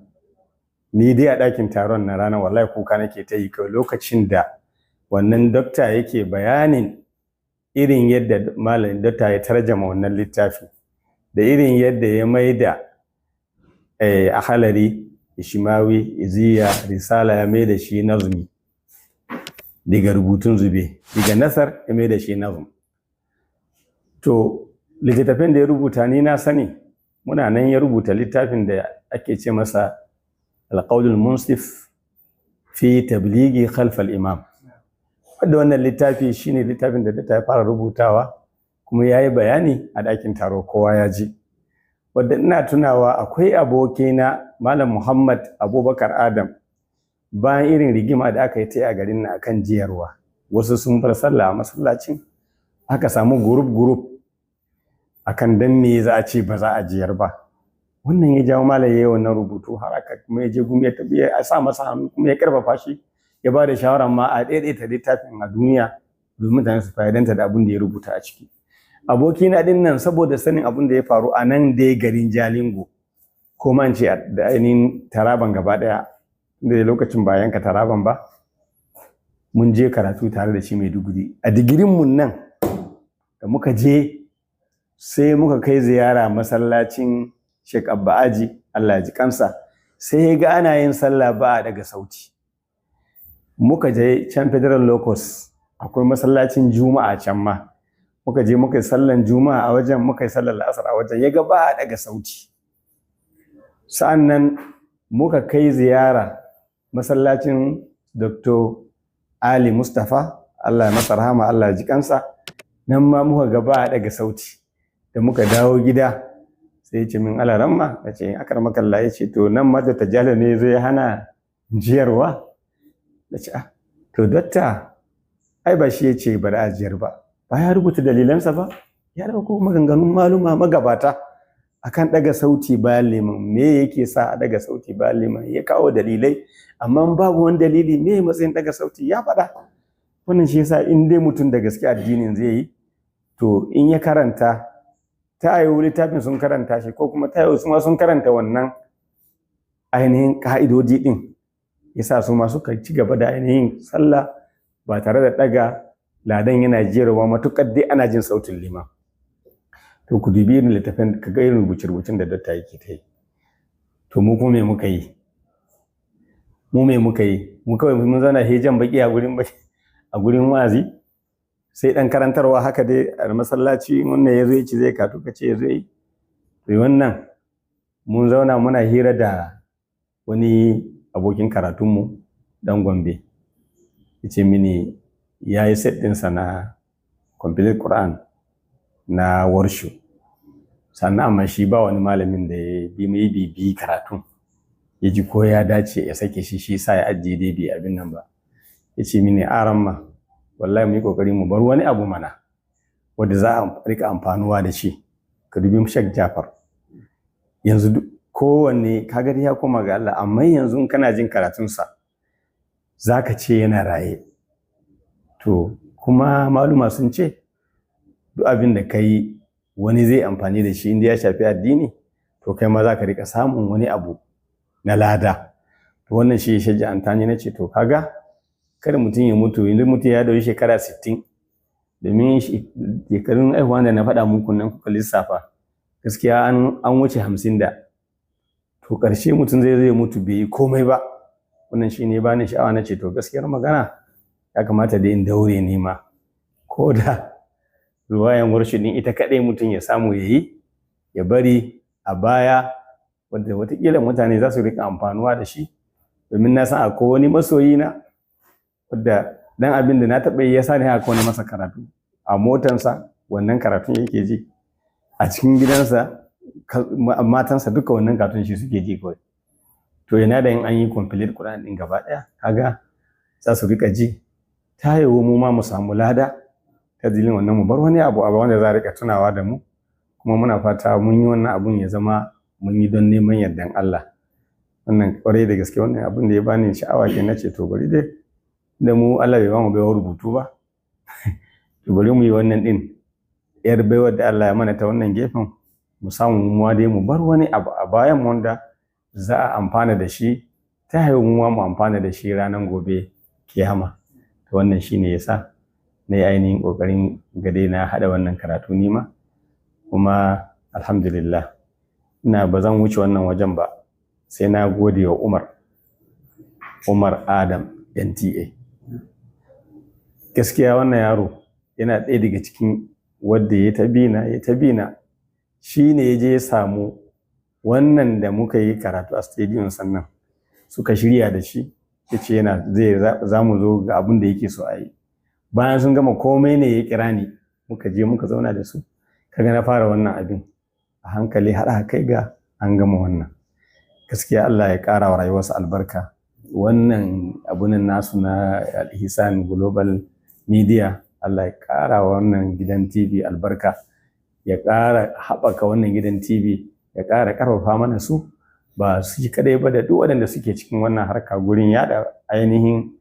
Ni dai a ɗakin taron na ranar, wallahi kuka nake ta yi kawai lokacin da wannan dokta yake bayanin irin yadda malamin dokta ya tarjama wannan littafi, da irin yadda ya maida Ahalari, Ishimawi, Iziya, Risala, ya maida shi nazumi daga rubutun zube, daga nasar ya maida shi nazum. To littattafan da ya rubuta ni na sani, muna nan ya rubuta littafin da ake ce masa Alƙaulul Munsif fi Tabligi Khalf Imam, wanda wannan littafi shine littafin da ta fara rubutawa, kuma ya yi bayani a ɗakin taro, kowa ya ji. Wadda ina tunawa akwai abokina Malam Muhammad Abubakar Adam, bayan irin rigima da aka yi ta a garin nan akan jiyarwa, wasu sun bar sallah a masallacin, aka samu group group akan dan me za a ce ba za a jiyar ba. Wannan ya jawo malam yayi wannan rubutu, har aka kuma ya je gumi ya tafi ya sa masa hannu, kuma ya karfafa shi, ya ba da shawara ma a daidaita littafin a duniya domin mutane su fa'idanta da abin da ya rubuta a ciki. Abokina din nan, saboda sanin abin da ya faru a nan dai garin Jalingo, ko man ce da ainihin Taraban gaba daya, da lokacin ba yanka Taraban ba, mun je karatu tare da shi Maiduguri. A digirin mun nan da muka je, sai muka kai ziyara masallacin Sheikh Abba Aji, Allah ya ji kansa, sai ya ga ana yin sallah ba a daga sauti. Muka je can Federal Locus, akwai masallacin Juma'a can ma, muka je muka yi sallan Juma'a a wajen, muka yi sallar La'asar a wajen, ya ga ba a daga sauti. Sa'an nan Muka kai ziyara masallacin Dr. Ali Mustapha, Allah ya masa rahama, Allah ya ji kansa. Nan ma muka ga ba a daga sauti. Da muka dawo gida sai ya ce min, "Alaramma," na ce, "Akaramakallah." Ya ce, "To, nan ma Dr. Jalo ne zai hana jiyarwa?" Na ce, "Ah, to doctor, ai ba shi ya ce bari a jiyar ba. Ba ya rubuta dalilansa ba? Ya dauko maganganun maluma magabata akan daga sauti bayan liman, me yake sa a daga sauti bayan liman, ya kawo dalilai. Amma babu wani dalili, me matsayin daga sauti, ya faɗa." Wannan shi yasa in dai mutum da gaske addinin zai yi, to in ya karanta, ta yiwu littafin sun karanta shi, ko kuma ta yiwu su ma sun karanta wannan ainihin ka'idodi din, yasa su ma suka ci gaba da ainihin sallah ba tare da daga ladan yana jiyarwa, matukar dai ana jin sautin liman. To, ku dubi irin littafin, ka ga irin rubuce-rubucen da doctor yake ta yi. To, mu kuma me muka yi? Mu me muka yi? Mu kawai mun zauna jan baki a gurin wa'azi, sai dan karantarwa haka dai a masallaci. Wannan ya zo ya ci zai katu, ka ce ya zo yi. To, wannan mun zauna muna hira da wani abokin karatunmu dan Gombe, ya ce mini ya yi set ɗinsa na complete Quran na Warshu, sannan amma shi ba wani malamin da ya bi mai bibi karatun ya ji ko ya dace ya sake shi, shi sa ya ajiye dai bi abin nan ba. Ya ce mini, "Aramma, wallahi mu yi kokari mu bar wani abu mana wanda za a rika amfanuwa da shi. Ka dubi Sheikh Jafar yanzu, kowanne kaga ya koma ga Allah, amma yanzu in kana jin karatunsa zaka ce yana raye." To, kuma maluma sun ce duk abin da ka yi wani zai amfani da shi, inda ya shafi addini, to kai ma za ka rika samun wani abu na lada. To, wannan shi ya shajja'anta ni. Na ce, to, kaga kada mutum ya mutu yanzu, mutum ya dauki shekara 60, domin shekarun aihuwa da na faɗa muku nan kuka lissafa, gaskiya an wuce 50 da. To, ƙarshe mutum zai mutu bai yi komai ba. Wannan shi ne bani sha'awa. Na ce, to, gaskiyar magana ya kamata dai in daure ni ma, ko da ruwayan Warshi din ita kaɗai mutum ya samu ya yi, ya bari a baya, wanda watakila mutane za su rika amfanuwa da shi. Domin na san akwai wani masoyi na wadda dan abin da na taɓa yi ya sa ni haka, wani masa karatu a motansa, wannan karatun yake ji a cikin gidansa, matansa duka wannan karatun shi suke ji kawai. To, yana da in an yi complete Quran din gaba ɗaya, kaga za su rika ji, ta yiwu mu ma mu samu lada ta dalilin wannan, mu bar wani abu a wanda za a rika tunawa da mu. Kuma muna fata mun yi wannan abun ya zama mun yi don neman yardan Allah. Wannan kwarai da gaske, wannan abun da ya bani sha'awa ke. Na ce, to, bari dai da mu Allah bai bamu baiwar rubutu ba, to bari mu yi wannan din, yar baiwar da Allah ya mana ta wannan gefen, mu samu mu dai mu bar wani abu a bayan wanda za a amfana da shi, ta haihu mu mu amfana da shi ranar gobe kiyama. To, wannan shine yasa na yi ainihin ƙoƙarin gade na haɗa wannan karatu nima. Kuma alhamdulillah, ina ba zan wuce wannan wajen ba sai na gode wa Umar Adam NTA. Gaskiya wannan yaro yana ɗaya daga cikin wadda ya ta bina ya ta bina. Shi ne ya je ya samu wannan da muka yi karatu a stadium, sannan suka shirya da shi, ya ce yana zai za mu zo ga abin da yake so a yi. Bayan sun gama komai ne ya kira ni, muka je muka zauna da su. Kaga na fara wannan abin a hankali har aka kai ga an gama wannan. Gaskiya Allah ya ƙara wa rayuwarsa albarka. Wannan abunan nasu na Al-Ihsan Global Media, Allah ya ƙara wa wannan gidan TV albarka, ya ƙara haɓaka wannan gidan TV, ya ƙara ƙarfafa mana su, ba su kadai ba, da duk waɗanda suke cikin wannan harka gurin yaɗa ainihin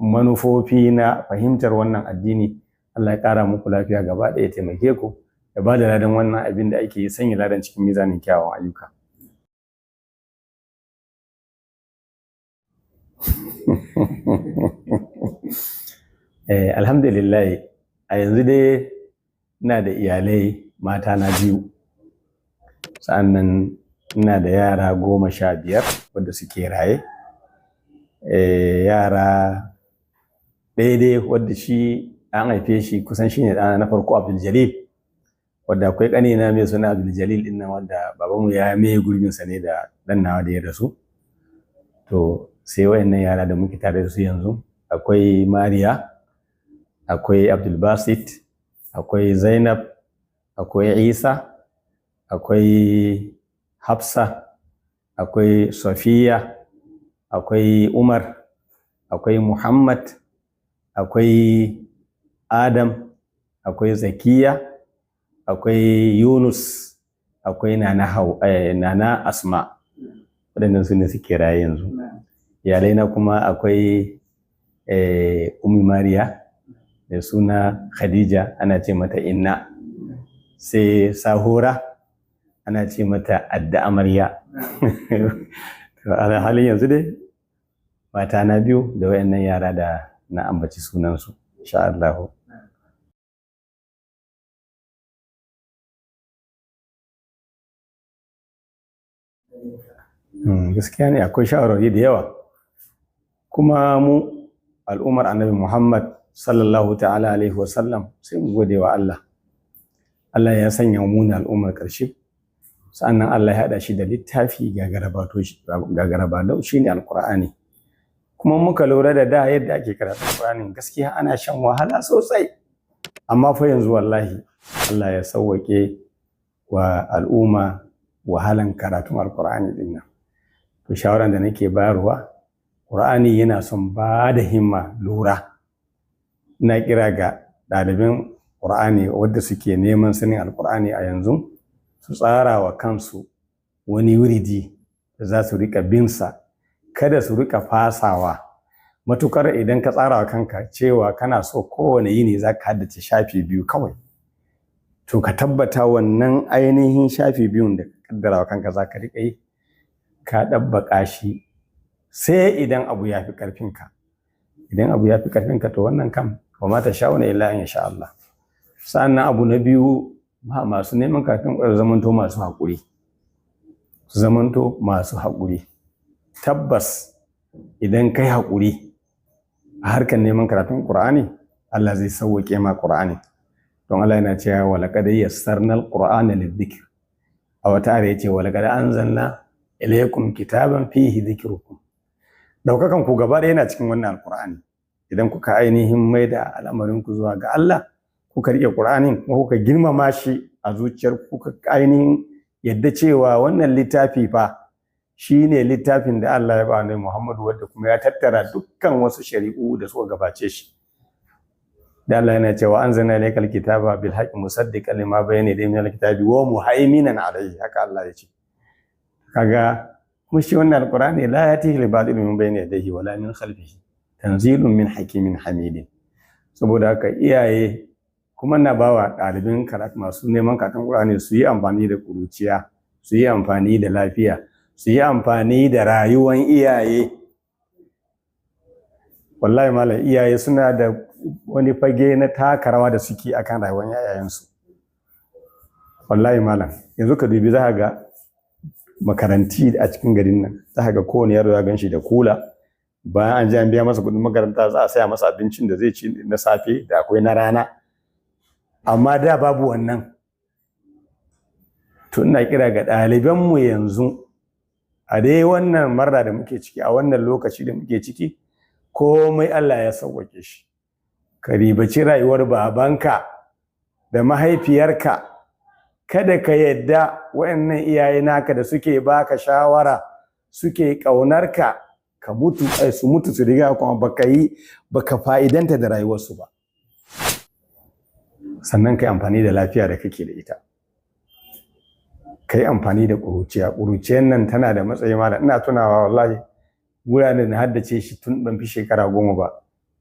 manufofi na fahimtar wannan addini. Allah ya ƙara muku lafiya gaba ɗaya, ya taimake ku, ya ba da ladan wannan abin da ake yi, sanya ladan cikin mizanin kyawun ayyuka. Alhamdulillah, a yanzu dai ina da iyalai, mata na biyu, sa'annan ina da yara 15 wadda suke raye. Yara ɗaya dai wadda shi an haife shi kusan shine ɗana na farko, Abdul Jalil, wadda akwai ƙanina mai suna Abdul Jalil ɗin nan, wadda babanmu ya maye gurbinsa ne da ɗan nawa da ya rasu. To sai wayannan yara da muke tare da su yanzu, akwai Mariya, akwai Abdulbasit, akwai Zainab, akwai Isa, akwai Hafsa, akwai Safiya, akwai Umar, akwai Muhammad, akwai Adam, akwai Zakiya, akwai Yunus, akwai Nana Asma. Waɗannan su ne suke raye yanzu. Iyalai na kuma akwai Ummi Mariya da suna Khadija, ana ce mata Inna. Sai Sahura, ana ce mata Adda Amarya. To a halin yanzu dai mata na biyu da wayannan yara da na ambaci sunansu, insha Allah. Gaskiya ne akwai shawarwari da yawa. Kuma mu al'ummar Annabi Muhammad sallallahu ta'ala alaihi wasallam sai mu gode wa Allah. Allah ya sanya mu ne al'ummar ƙarshe. Sa'annan Allah ya haɗa shi da littafi gagarabadau, shi ne Alƙur'ani. Kuma muka lura da da yadda ake karatun Ƙur'ani, gaskiya ana shan wahala sosai. Amma fa yanzu wallahi Allah ya sauwaƙe wa al'umma wahalan karatun Alƙur'ani ɗin nan. To shawaran da nake bayarwa, Ƙur'ani yana son ba da himma, lura. Ina kira ga ɗaliban Ƙur'ani wadda suke neman sanin Alƙur'ani a yanzu, su tsara wa kansu wani wuridi da za su riƙa binsa, kada su riƙa fasawa. Matukar idan ka tsara wa kanka cewa kana so kowane yini za ka haddace shafi 2 kawai, to ka tabbata wannan ainihin shafi 2 da ka kaddara wa kanka za ka riƙa yi, ka ɗabbaƙa shi, sai idan abu ya fi ƙarfinka. Idan abu ya fi ƙarfinka, to wannan kam wa ma tasha'una illa an yasha Allah. Sa'annan abu na biyu, masu neman karatun Ƙur'ani zamanto masu haƙuri. Su zamanto masu haƙuri. Tabbas idan kai haƙuri a harkar neman karatun Ƙur'ani, Allah zai sauwaƙe ma Ƙur'ani. Don Allah yana cewa wa laqad yassarnal Qur'ana lidhikr. A wata ayar yace wa laqad anzalna ilaykum kitaban fihi dhikrukum. Daukakan ku gaba ɗaya yana cikin wannan Alƙur'ani. Idan kuka ainihin mai da al'amarin ku zuwa ga Allah, kuka riƙe Ƙur'anin kuma kuka girmama shi a zuciyar ku, kuka ainihin yadda cewa wannan littafi fa shine littafin da Allah ya ba Annabi Muhammadu, wanda kuma ya tattara dukkan wasu shari'u da suka gabace shi. Da Allah yana cewa anzalna ilaykal kitaba bil haqqi musaddiqan lima bayna yadayhi minal kitabi wa muhaiminan alayhi. Haka Allah ya ce. Kaga kuma shi wannan Alƙur'ani la yatihi al-batilu min bayni yadayhi wala min khalfihi tanzilun min hakimin hamidin. Saboda haka iyaye kuma na bawa ɗalibin karatu masu neman karatun Ƙur'ani su yi amfani da ƙuruciya, su yi amfani da lafiya, su yi amfani da rayuwan iyaye. Wallahi malam, iyaye suna da wani fage na taka rawa da suke akan rayuwar yayayensu. Wallahi malam, yanzu ka dubi za ka ga makaranti a cikin garin nan, za ka ga kowane yaro ya gan shi da kula. Bayan an je an biya masa kuɗin makaranta, za a saya masa abincin da zai ci na safe da akwai na rana. Amma da babu wannan. To ina kira ga ɗalibanmu yanzu a dai wannan marra da muke ciki, a wannan lokaci da muke ciki, komai Allah ya sauwaƙe shi. Ka ribaci rayuwar babanka da mahaifiyarka. Kada ka yadda waɗannan iyaye naka da suke baka shawara, suke ƙaunarka, ka mutu, ai su mutu su riga kuma baka fa'idanta da rayuwarsu ba. Sannan ka yi amfani da lafiya da kake da ita. Ka yi amfani da ƙuruciya. Ƙuruciyar nan tana da matsayi malam. Ina tunawa wallahi wuraren da na haddace shi tun ban fi shekara 10 ba.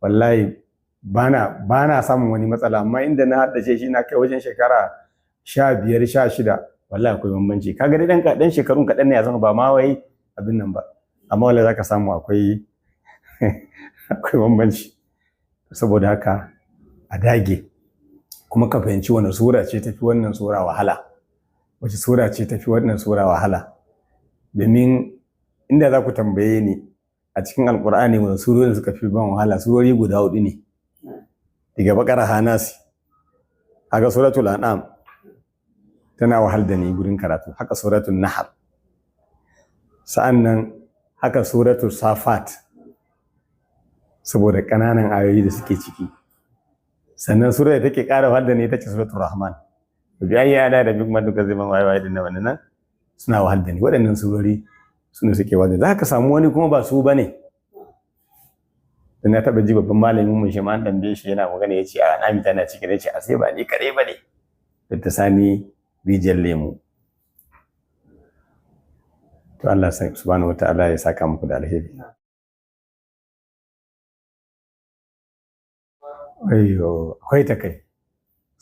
Wallahi bana samun wani matsala, amma inda na haddace shi na kai wajen shekara 15, 16, wallahi akwai bambanci. Kaga dai ɗan shekarun kaɗan ne ya zama ba ma wai abin nan ba. Amma wallahi zaka samu akwai akwai bambanci. Saboda haka a dage, kuma ka fahimci wane sura ce tafi wannan sura wahala. Wace sura ce tafi wannan sura wahala. Domin inda za ku tambaye ni a cikin Alƙur'ani wane surori suka fi ban wahala, surori guda 4 ne. Daga Baƙara Hanasi, haka Suratul An'am tana wahal da ni gurin karatu, haka Suratul Nahl. Sa'an nan Haka Suratul Safat, saboda ƙananan ayoyi da suke ciki. Sannan sura da take ƙara wahal da ni ita ce Suratul Rahman. Bi ayi ala da big man duka zai ban waye waye din nan, nan suna wahal da ni. Waɗannan surori su ne suke wahal da. Za ka samu wani kuma ba su bane. Dan na taɓa ji babban malamin mu shi ma an tambaye shi, yana magana, yace a An'ami tana cikin, yace a sai ba ni kadai bane. Da Sani Rijiyar Lemu. To, Allah subhanahu wataala ya saka muku da alheri. Ayyo, akwai ta kai.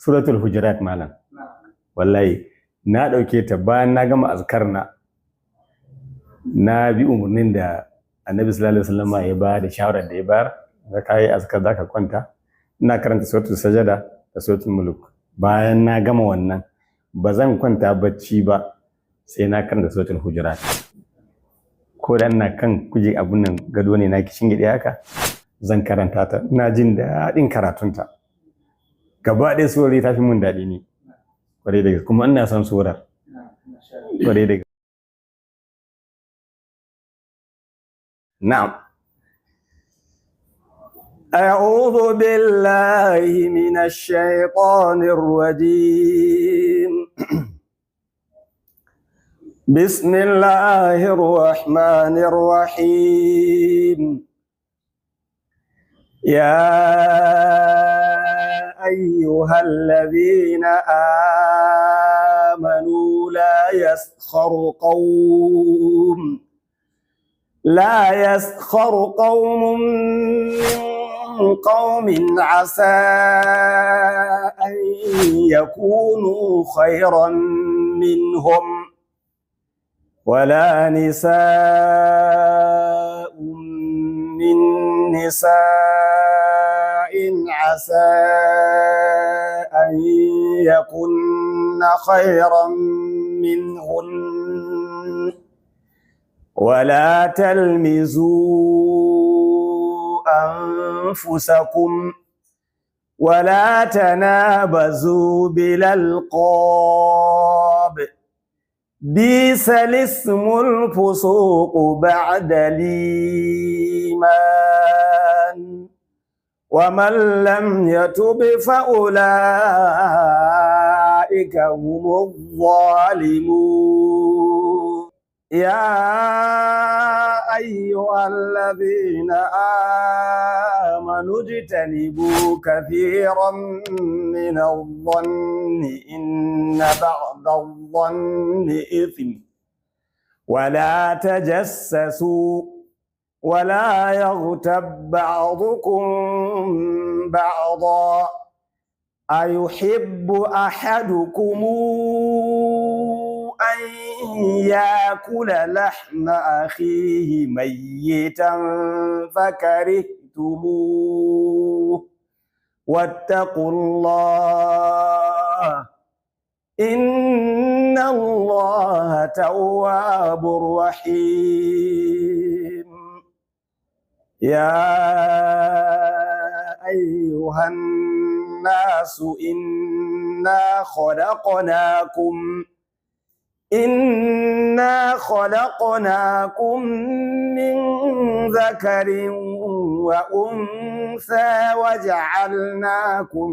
Suratul Hujurat, malam. Wallahi na ɗauke ta bayan na gama azkar, na bi umarnin da Annabi sallallahu alaihi wasallam ya ba da, shawarar da ya bayar da ka yi azkar zaka kwanta. Ina karanta Suratul Sajada da Suratul Mulk. Bayan na gama wannan, ba zan kwanta bacci ba sai na karanta Suratul Hujurat. Ko da ina kan kuje abun nan, gado ne na kishin gidi, haka zan karanta ta. Ina jin daɗin karatunta. Gaba ɗaya surori ta fi mun daɗi ne kwarai da gaske, kuma ina son surar kwarai da gaske. Na'am. أعوذ بالله من الشيطان الرجيم. بسم الله الرحمن الرحيم. يا أيها الذين آمنوا، لا يسخر قوم من قوم عسى أن يكونوا خيرا منهم، ولا نساء من نساء عسى أن يكن خيرا منهن. ولا تلمزوا أنفسكم، ولا تنابزوا بالألقاب. بئس الاسم الفسوق بعد الإيمان. ومن لم يتب فأولئك هم الظالمون. يا أيها الذين آمنوا، اجتنبوا كثيرا من الظن، إن بعض الظن إثم. ولا تجسسوا، ولا يغتب بعضكم بعضا. أيحب أحدكم أن يأكل لحم أخيه ميتا فكرهتموه؟ واتقوا الله، إن الله تواب رحيم. يا أيها الناس، إنا خلقناكم من ذكر وأنثى وجعلناكم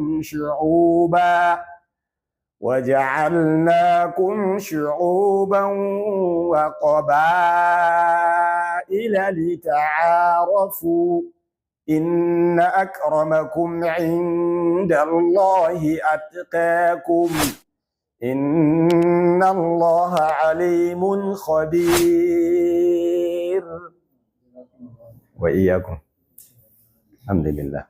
شعوبا وقبائل لتعارفوا. إن أكرمكم عند الله أتقاكم. إن الله عليم خبير. وإياكم، الحمد لله.